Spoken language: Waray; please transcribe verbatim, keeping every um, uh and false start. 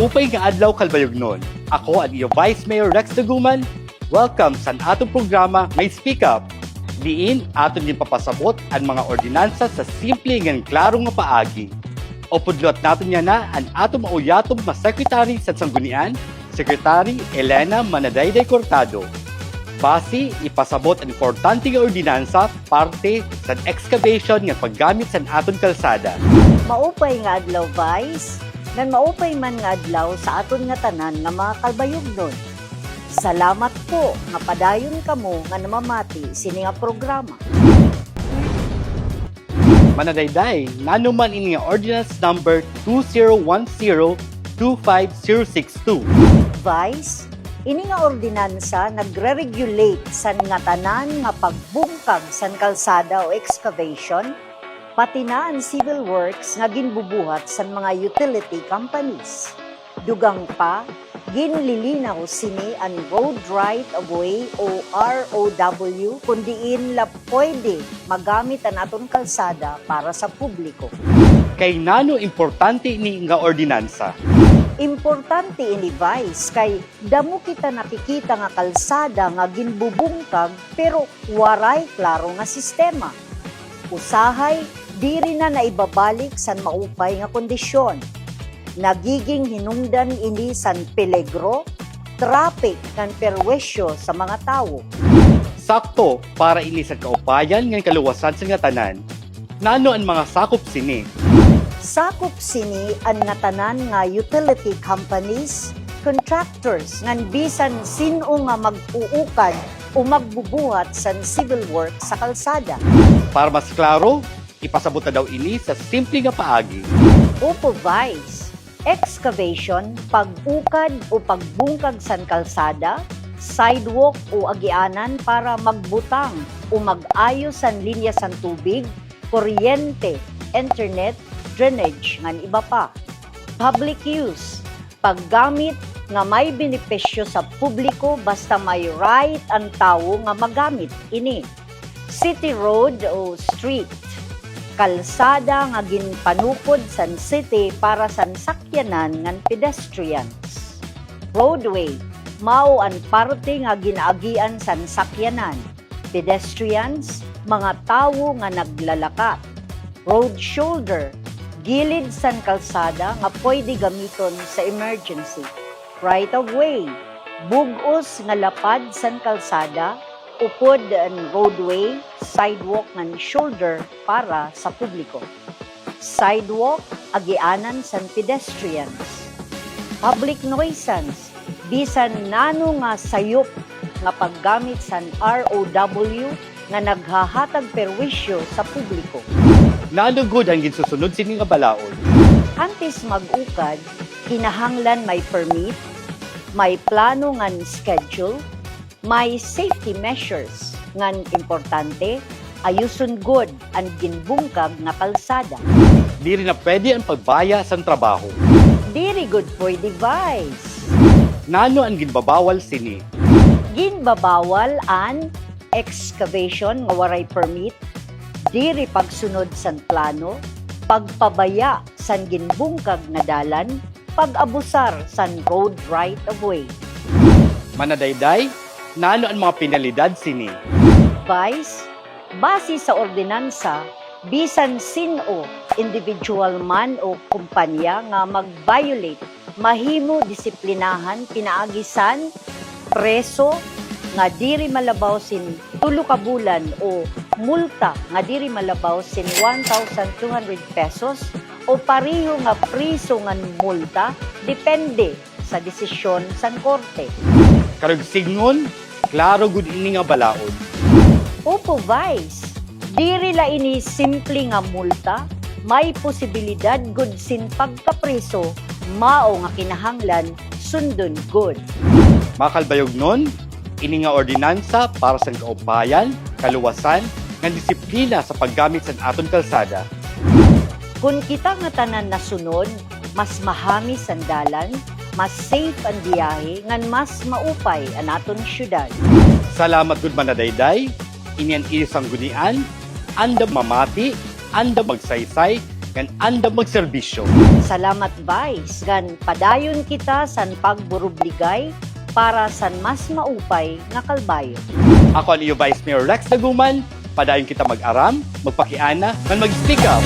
Maupay nga adlaw, Calbayognon. Ako an iyo Vice Mayor Rex Daguman. Welcome sa aton programa nga Speak Up, diin aton ginpapasabot an mga ordinansa sa simple ngan klaro nga paagi. Upod liwat naton yana an aton mauyatom nga Secretary sa Sanggunian, Secretary Elena Manadayday Cortado. Basi, ipasabot an importante nga ordinansa parte sa excavation nga paggamit sa aton kalsada. Maupay nga adlaw, Vice, ngan maupay man nga adlaw sa aton ngatanan nga mga Calbayognon. Salamat po nga padayon kamo nga namamati sini nga programa. Manadayday, nano man ini nga Ordinance Number two zero one zero two five zero six two? Vice, ini nga ordinansa nagre-regulate san ngatanan nga pagbungkag san kalsada o excavation, pati na an civil works nga ginbubuhat san mga utility companies. Dugang pa, ginlilinaw sini an road right of way o R O W, kon diin la pwede magamit an aton kalsada para sa publiko. Kay nano importante ini nga ordinansa? Importante ini, Vice, kay damo kita nakikita nga kalsada nga ginbubungkag pero waray klaro nga sistema. Usahay, diri na naibabalik san maupay nga kondisyon. Nagiging hinungdan ini san peligro, traffic, ngan perwisyo sa mga tawo. Sakto, para ini sa kaupayan ngan kaluwasan sa ngatanan. Nano an mga sakop sini? Sakop sini an ngatanan nga utility companies, contractors, ngan bisan sin-o nga mag-uukad o magbubuhat san civil work sa kalsada. Para mas klaro, ipasabot na daw ini sa simple nga paagi. Opo, Vice. Excavation, pag-ukad o pagbungkag san kalsada, sidewalk o agianan para magbutang o mag-ayo san linya san tubig, kuryente, internet, drainage, ngan iba pa. Public use, paggamit nga may benepisyo sa publiko basta may right an tawo nga magamit ini. City road o street, kalsada nga ginpanukod san city para san sakyanan ngan pedestrians. Roadway, mao an parte nga ginaagian san sakyanan, pedestrians, mga tawo nga naglalakat. Road shoulder, gilid san kalsada nga pwede gamiton sa emergency. Right of way, bug-os nga lapad san kalsada, upod an roadway, sidewalk ngan shoulder para sa publiko. Sidewalk, agianan san pedestrians. Public nuisance, bisan nano nga sayop nga paggamit san R O W nga naghahatag perwisyo sa publiko. Nano gud an ginsusunod sini nga balaod? Antes mag-ukad, kinahanglan may permit, may plano ngan schedule, may safety measures, ngan importante, ayuson gud an ginbungkag nga kalsada. Diri na pwede an pagbaya san trabaho. Diri gud pwede, Vice. Nano an ginbabawal sini? Ginbabawal an excavation nga waray permit, diri pagsunod san plano, pagpabaya san ginbungkag nga dalan, pag-abusar san road right of way. Manadayday, nano an mga penalidad sini? Vice, base sa ordinansa, bisan sin-o, individual man o kompanya nga mag-violate, mahimo disiplinahan pinaagi san preso nga diri malabaw sin tulo ka bulan o multa nga diri malabaw sin one thousand two hundred pesos o pareho nga preso ngan multa, depende sa desisyon san korte. Karuyag sidngon, klaro gud ini nga balaod. Opo, Vice. Diri la ini simple nga multa, may posibilidad gud sin pagkapriso, mao nga kinahanglan sundon gud. Mga Calbayognon, ini nga ordinansa para sa kaupayan, kaluwasan, ngan disiplina sa paggamit sa aton kalsada. Kon kita nga tanan nasunod, mas mahamis an dalan, mas safe an biyahe, ngan mas maupay an aton syudad. Salamat gud, Manadayday. Ini an iyo sanggunian, andam mamati, andam magsaysay, ngan andam magserbisyo. Salamat, Vice, ngan padayon kita san pagburubligay para san mas maupay nga Calbayog. Ako an iyo Vice Mayor Rex Daguman, padayon kita mag-aram, magpakiana, ngan mag-speak up.